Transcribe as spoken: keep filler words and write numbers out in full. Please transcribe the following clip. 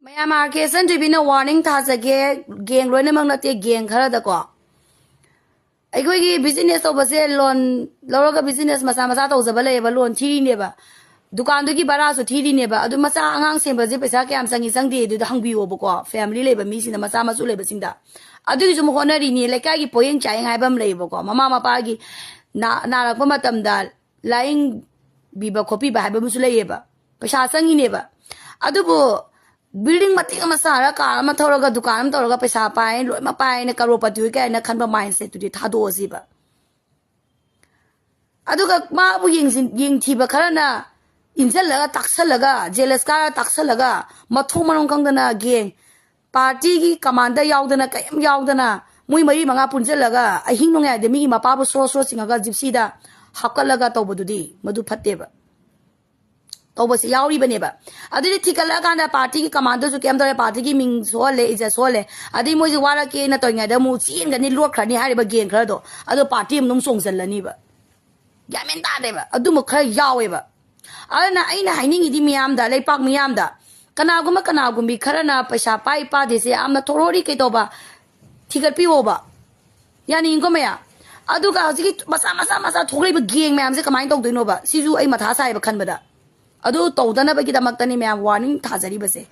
ꯃꯌꯥꯝ ꯑꯥꯔ ꯀꯦ ꯁꯟ T ꯚꯤꯅ warning ꯊꯥꯖꯒꯦ꯫ Gang ꯂꯣꯏꯅꯃꯛ ꯅꯠꯇꯦ, ꯒꯦꯡ ꯈꯔꯗꯀꯣ꯫ ꯑꯩꯈꯣꯏꯒꯤ ꯕꯤꯖꯤꯅꯦꯁ ꯇꯧꯕꯁꯦ, ꯂꯣꯟ ꯂꯧꯔꯒ ꯕꯤꯖꯤꯅꯦꯁ ꯃꯆꯥ ꯃꯆꯥ ꯇꯧꯖꯕ ꯂꯩꯌꯦꯕ, ꯂꯣꯟ ꯊꯤꯔꯤꯅꯦꯕ, ꯗꯨꯀꯥꯟꯗꯨꯒꯤ ꯚꯔꯥꯁꯨ ꯊꯤꯔꯤꯅꯦꯕ꯫ ꯑꯗꯨ ꯃꯆꯥ ꯑꯉꯥꯡ ꯁꯦꯝꯕꯁꯦ ꯄꯩꯁꯥ ꯀꯌꯥꯝ ꯆꯪꯉꯤ ꯆꯪꯗꯦ ꯑꯗꯨꯗ ꯍꯪꯕꯤꯌꯣꯕꯀꯣ, ꯐꯦꯃꯤꯂꯤ ꯂꯩꯕ ꯃꯤꯁꯤꯡꯗ, ꯃꯆꯥ ꯃꯁꯨ ꯂꯩꯕꯁꯤꯡꯗ꯫ ꯑꯗꯨꯒꯤꯁꯨ ꯑꯃꯨꯛ ꯍꯣꯠꯅꯔꯤꯅꯤ, ꯂꯩꯀꯥꯏꯒꯤ ꯄꯣꯌꯦꯡ ꯆꯥꯌꯦꯡ ꯍꯥꯏꯕ ꯑꯃ ꯂꯩꯌꯦꯕꯀꯣ꯫ ꯃꯃꯥ ꯃꯄꯥꯒꯤ ꯅꯥ- ꯅꯥꯔꯛꯄ ꯃꯇꯝꯗ ꯂꯥꯏꯌꯦꯡꯕꯤꯕ ꯈꯣꯠꯄꯤꯕ ꯍꯥꯏꯕ ꯑꯃꯁꯨ ꯂꯩꯌꯦꯕ, ꯄꯩꯁꯥ ꯆꯪꯉꯤꯅꯦꯕ꯫ ꯑꯗꯨꯕꯨ ꯕꯤꯜꯗꯤꯡ ꯃꯇꯦꯛ ꯑꯃ ꯁꯥꯔꯒ, ꯀꯥꯔ ꯑꯃ ꯊꯧꯔꯒ, ꯗꯨꯀꯥꯟ ꯑꯃ ꯇꯧꯔꯒ ꯄꯩꯁꯥ ꯄꯥꯏ, ꯂꯣꯏꯅꯃꯛ ꯄꯥꯏꯅ ꯀꯔꯣꯔꯄꯇꯤ ꯑꯣꯏ ꯀꯥꯏꯅ ꯈꯟꯕ ꯃꯥꯏꯟꯁꯦꯠꯇꯨꯗꯤ ꯊꯥꯗꯣꯛꯑꯁꯤꯕ꯫ ꯑꯗꯨꯒ ꯃꯥꯕꯨ ꯌꯦꯡꯁꯤꯟ- ꯌꯦꯡꯊꯤꯕ ꯈꯔꯅ ꯏꯟꯁꯤꯜꯂꯒ, ꯇꯥꯛꯁꯜꯂꯒ, ꯖꯦꯂꯁ ꯀꯥꯔ ꯇꯥꯛꯁꯜꯂꯒ, ꯃꯊꯣꯡ ꯃꯔꯝ ꯈꯪꯗꯅ ꯒꯦꯡ, ꯄꯥꯔꯇꯤꯒꯤ ꯀꯃꯥꯟꯗ ꯌꯥꯎꯗꯅ, ꯀꯔꯤꯝ ꯌꯥꯎꯗꯅ, ꯃꯣꯏ ꯃꯔꯤ ꯃꯉꯥ ꯄꯨꯟꯁꯤꯜꯂꯒ ꯑꯍꯤꯡ ꯅꯣꯡꯌꯥꯏꯗ ꯃꯤꯒꯤ ꯃꯄꯥꯕꯨ ꯁꯣꯔ ꯁꯣꯔ ꯆꯤꯡꯉꯒ ꯖꯤꯞꯁꯤꯗ ꯍꯥꯞꯀꯠꯂꯒ ꯇꯧꯕꯗꯨꯗꯤ ꯃꯗꯨ ꯐꯠꯇꯦꯕ꯫ ꯇꯧꯕꯁꯦ ꯌꯥꯎꯔꯤꯕꯅꯦꯕ꯫ ꯑꯗꯨꯗꯤ ꯊꯤꯒꯠꯂꯛꯑꯀꯥꯟꯗ ꯄꯥꯔꯇꯤꯒꯤ ꯀꯃꯥꯟꯗꯣꯁꯨ ꯀꯩꯝ ꯇꯧꯔꯦ, ꯄꯥꯔꯇꯤꯒꯤ ꯃꯤꯡ ꯁꯣꯛꯍꯜꯂꯦ, ꯏꯖꯠ ꯁꯣꯛꯍꯜꯂꯦ꯫ ꯑꯗꯩ ꯃꯣꯏꯁꯦ ꯋꯥꯔꯛꯀꯦꯅ ꯇꯧꯔꯤꯉꯩꯗ ꯑꯃꯨꯛ ꯆꯦꯟꯒꯅꯤ, ꯂꯣꯠꯈ꯭ꯔꯅꯤ ꯍꯥꯏꯔꯤꯕ ꯒꯦꯡ ꯈꯔꯗꯣ, ꯑꯗꯣ ꯄꯥꯔꯇꯤ ꯑꯃ ꯑꯗꯨꯝ ꯆꯣꯡꯁꯤꯜꯂꯅꯤꯕ꯫ ꯒ꯭ꯌꯥꯟ ꯃꯦꯟ ꯇꯥꯗꯦꯕ꯫ ꯑꯗꯨꯝꯕ ꯈꯔ ꯌꯥꯎꯋꯦꯕ꯫ ꯑꯗꯨꯅ ꯑꯩꯅ ꯍꯥꯏꯅꯤꯡꯉꯤꯗꯤ ꯃꯤꯌꯥꯝꯗ, ꯂꯩꯄꯥꯛ ꯃꯤꯌꯥꯝꯗ, ꯀꯅꯥꯒꯨꯝꯕ ꯀꯅꯥꯒꯨꯝꯕꯤ ꯈꯔꯅ ꯄꯩꯁꯥ ꯄꯥꯏ ꯄꯥꯗꯦꯁꯦ ꯌꯥꯝꯅ ꯊꯣꯔꯣꯔꯤ ꯀꯩꯇꯧꯕ, ꯊꯤꯒꯠꯄꯤꯌꯣꯕ꯫ ꯌꯥꯅꯤꯡꯉꯤꯀꯣ ꯃꯌꯥꯝ? ꯑꯗꯨꯒ ꯍꯧꯖꯤꯛꯀꯤ ꯃꯆꯥ ꯃꯆꯥ ꯃꯆꯥ ꯊꯣꯛꯂꯛꯏꯕ ꯒꯦꯡ ꯃꯌꯥꯝꯁꯦ ꯀꯃꯥꯏꯅ ꯇꯧꯗꯣꯏꯅꯣꯕ? ꯁꯤꯁꯨ ꯑꯩ ꯃꯊꯥ ꯁꯥꯏꯕ ꯈꯟꯕꯗ꯫ ꯑꯗꯨ ꯇꯧꯗꯅꯕꯒꯤꯗꯃꯛꯇꯅꯤ ꯃꯌꯥꯝ ꯋꯥꯔꯅꯤꯡ ꯊꯥꯖꯔꯤꯕꯁꯦ꯫